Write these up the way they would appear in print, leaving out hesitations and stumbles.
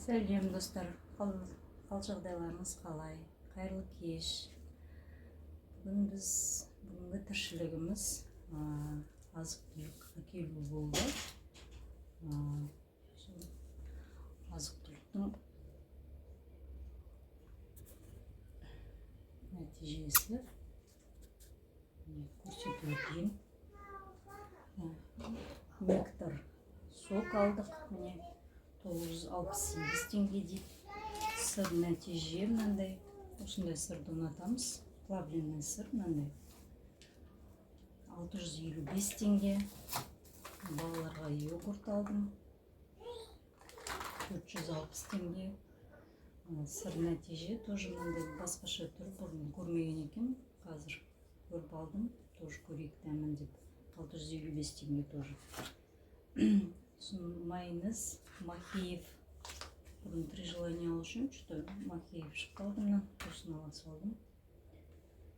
Сәлем, достар! Қал жағдайларыңыз қалай? Қайырлы кеш! Бүгін біз, бүгінгі тіршілігіміз азық түлік әкелу болды. Сол азық түліктің нәтижесі, міне, көрсетіп өтейін. Нектар сок алдық, міне, 968 теңге дейді. Сыр «Нәтиже» мынандай, осындай сырды ұнатамыз, плавленый сыр мынандай, 655 теңге. Балаларға йогурт алдым, 460 теңге. Сыр «Нәтиже» тоже мынандай басқаша түрі, бұрын көрмеген екен, қазір көріп алдым, тоже көрейік дәмін деп, 655 теңге тоже. Сосын майонез «Махеев», бұрын «Три желания» алушы едім, что то «Махеев» шығып қалды мына, осыны ала салдым,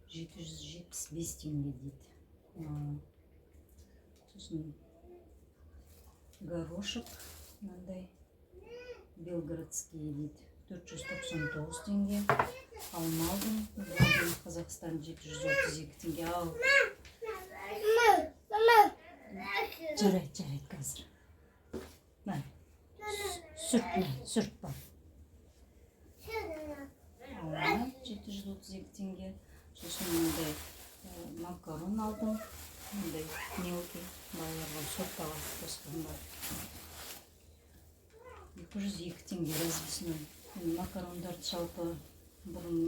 775 теңге дейді. Сосын горошек мынандай «Белгородский» дейді, 499 теңге. Алма алдым «Голден Қазақстан», 732 теңге. Ал, жарайды, жарайды, қазір. Мә, сүрт, мә, сүрт, бар. Алма 732 теңге. Сосын мынандай макарон алдым, мындай мелкий, балаларға сорпаға қосқанға, 202 теңге развесной. Енді макарондарды жалпы бұрын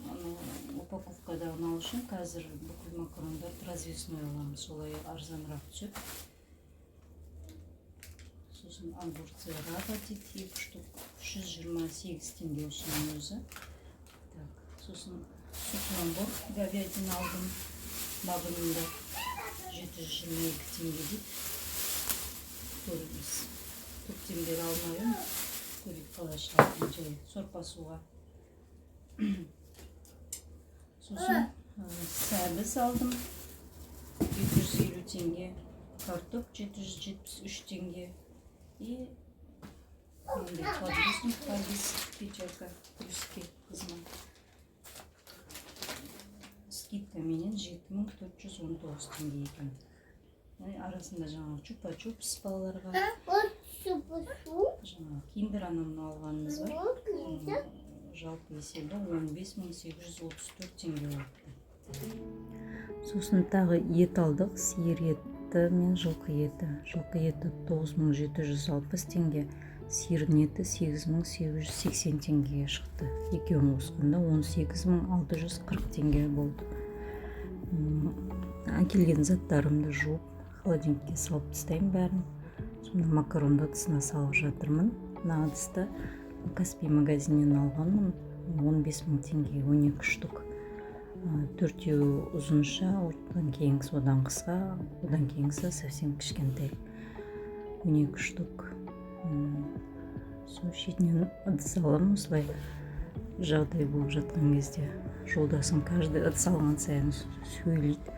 анау упаковкадағыны алушы едім, қазір бүкіл макарондарды развесной аламын, солай арзанырақ түседі. Сосын огурцы «Раба» дейді, екі штук 328 теңге осының өзі. Так, сосын сухнабор говядина алдым «Магнумда», 722 теңге дейді. Көреміз, көптен бері алмай едім, көрейік қалай шығатынын, жай сорпа суға. Сосын сәбіз алдым, 250 теңге. Картоп 773 теңге. И мынандай подгузник «Хаггис» «Пятерка плюске» қызыма скидкаменен 7419 теңге екен. Арасында жаңағы чупа чупс балаларға, жаңағы киндер, анау мынау алғанымыз бар. Жалпы есебі 15 834 теңге болыпты. Сосын тағы ет алдық, сиыр еті мен жылқы еті. Жылқы еті 9760 теңге, сиырдың еті 8880 теңгеге шықты. Екеуін қосқанда 18 640 теңге болды. Әкелген заттарымды жуып, холодильникке салып тастаймын бәрін. Сонда макаронды ыдысына салып жатырмын. Мына ыдысты Каспий магазинінен алғанмын, 15 мың теңгеге 12 штук. Төртеуі ұзынша, одан кейінгісі одан қысқа, одан кейінгісі совсем кішкентай, 12 штук. Сол шетінен ыдыс аламын. Осылай жағдай болып жатқан кезде жолдасым каждый ыдыс алған сайын сөйлейді: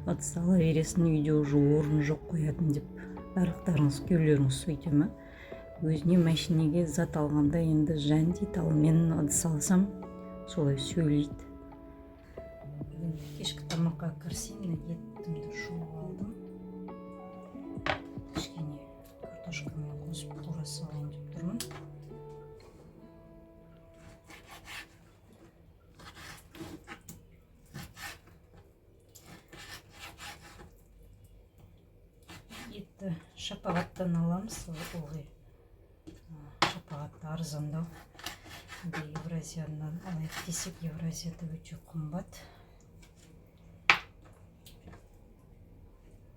«Ыдыс ала бересің, үйде уже орын жоқ қоятын», — деп. Барлықтарыңыз, күйеулеріңіз сөйте ма? Өзіне машинеге зат алғанда енді жан дейді, ал мен ыдыс алсам, солай сөйлейді. Енді кешкі тамаққа кірісейін. Мына етімді жуып алдым, кішкене картошкамен қосып қуыра салайын деп тұрмын. Етті «Шапағаттан» аламыз ылғи. «Шапағатта» арзандау. Енді «Евразиядан» алайық десек, «Евразияда» өте қымбат,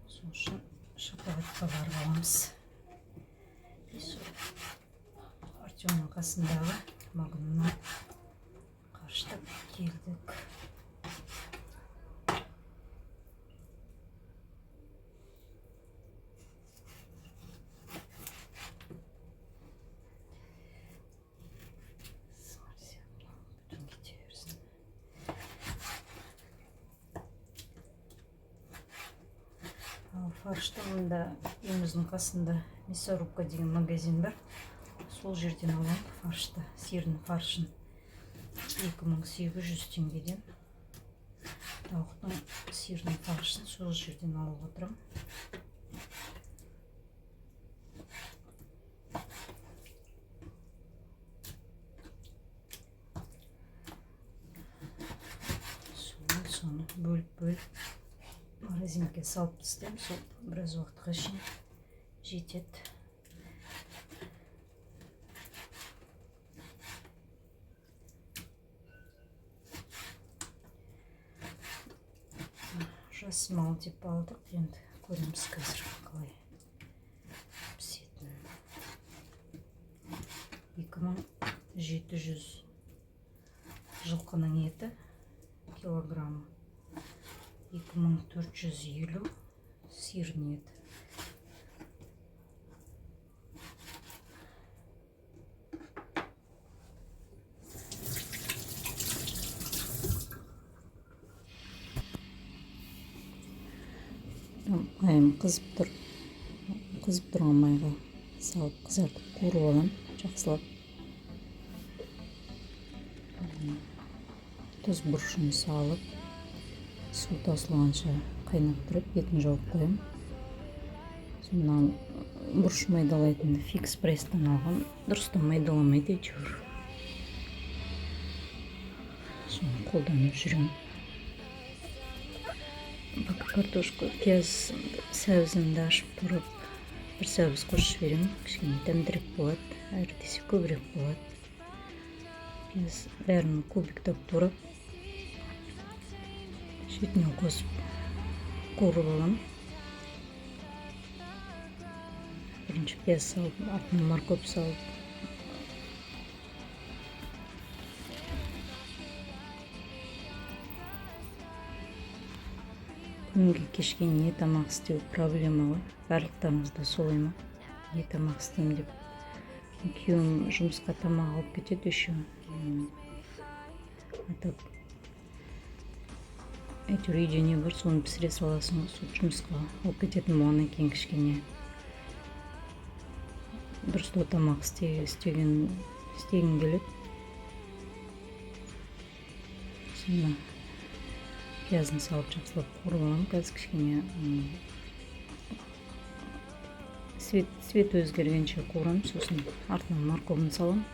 сол үшін «Шапағатқа» барып аламыз. И сол Артемнің қасындағы «Магнумнан» қарыштап келдік. Бүтін кете берсін. Ал фаршты мында үйіміздің қасында «Мясорубка» деген магазин бар. Сол жерден аламын фаршты, сиырдың фаршын 2800 теңгеден. Тауықтың, сиырдың фаршын сол жерден алып отырамын. Соны бөліп-бөліп морозилкаға салып тастаймын. Сол біраз уақытқа шейін жетеді. Жас мал деп алдық, енді көреміз қазір қалай пісетінін. 2700 жылқының еті килограммы, 2450 сиырдың еті. Майым қызып тұр. Қызып тұрған майға салып қызартып қуырып аламын жақсылап. Тұз бұрышын салып, су таусылғанша қайнап тұрып, бетін жауып қоямын. Сонан бұрыш майдалайтын фикс прайстан алғам. Дұрыстап майдаламайды әйтеуір. Соны қолданып жүремін. Пока картошка, пияз, сәбізімді ашып тұрып, бір сәбіз қосып жіберемін. Кішкене дәмдірек болады, әрі десе көбірек болады. Пияз бәрін кубиктап турап, шетінен қосып қуырып аламын. Бірінші пияз салып, артынан морковь салып. Күнге кешке не тамақ істеу проблема ғой. Барлықтарыңызда солай ма? Не тамақ істеймін деп. Күйеуім жұмысқа тамақ алып кетеді еще. А так, әйтеуір үйде не бар, соны пісіре саласың ғой. Сол жұмысқа алып кететін болғаннан кейін кішкене дұрыстау тамақ істегім келеді. Соны пиязын салып жақсылап қуырып аламын. Қазір кішкене цвет өзгергенше қуырамын, сосын артынан морковын саламын.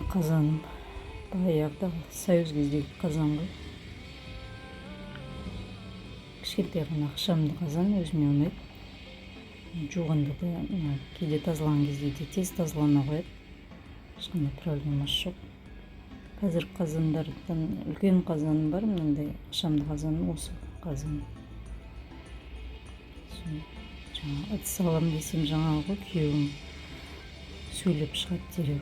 Қазаным баяғыда союз кездегі қазан ғой. Кішкентай ғана ықшамды қазан, өзіме ұнайды. Жуғанда да, кейде тазалаған кезде де тез тазалана қояды. Ешқандай проблемасы жоқ. Қазір қазандардан үлкен қазаным бар, мынандай ықшамды қазаным осы қазан. Жаңа ыдыс аламын десем жаңағы ғой, күйеуім сөйлеп шығады дереу.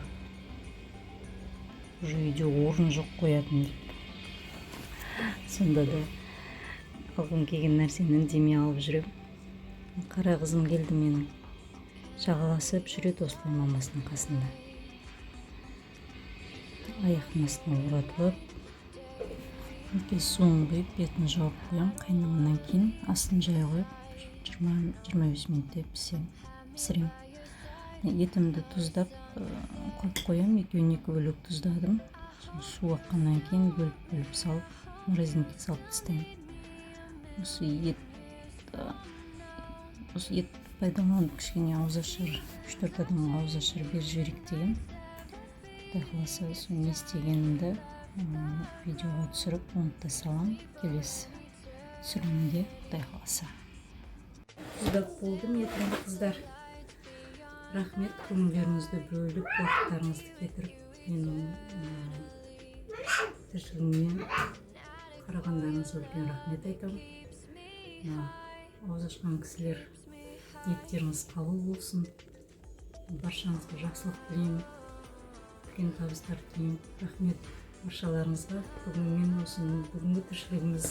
Уже үйде орын жоқ қоятын деп. Сонда да алғым келген нәрсені үндемей алып жүремін. Қара қызым келді менің. Жағаласып жүреді осылай мамасының қасында. Аяқтың астына оратылып, мінекей суын құйып, бетін жауып қоямын. Қайнағаннан кейін астын жай қойып, жиырма бес минуттай пісіремін. Етімді тұздап, қойып қоямын. Екеуін екі бөлек тұздадым. Сосын су аққаннан кейін бөліп-бөліп салып, морозилкаға салып тастаймын. Осы ет пайдаланып кішкене ауызашар, үш-төрт адамға ауызашар беріп жіберейік деген. Құдай қаласа, сол не істегенімді, видеоға түсіріп, оны да саламын келесі түсірілімде, Құдай қаласа. Тұздап болдым етімді, қыздар. Рахмет, көңілдеріңізді бөліп, уақыттарыңызды кетіріп, менің, тіршілігіме қарағандарыңызға үлкен рахмет айтамын. Ауыз ашқан кісілер, ниеттеріңіз қабыл болсын. Баршаңызға жақсылық тілеймін, үлкен табыстар тілеймін. Рахмет баршаларыңызға. Бүгін мен осы бүгінгі тіршілігіміз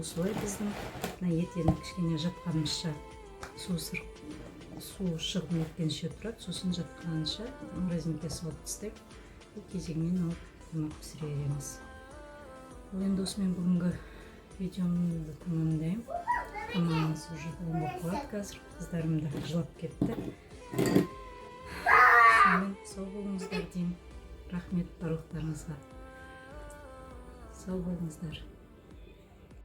осылай біздің. Мына ет енді кішкене жатқанымызша су шығып неткенше тұрады, сосын жатқанша морозилкаға салып тастайық. Бұл кезегімен алып тамақ пісіре береміз. Ал енді осымен бүгінгі видеомды тамамдаймын. Тамағымыз уже дайын болып қалады қазір. Қыздарым да жылап кетті. Сонымен, сау болыңыздар деймін. Рахмет барлықтарыңызға, сау болыңыздар.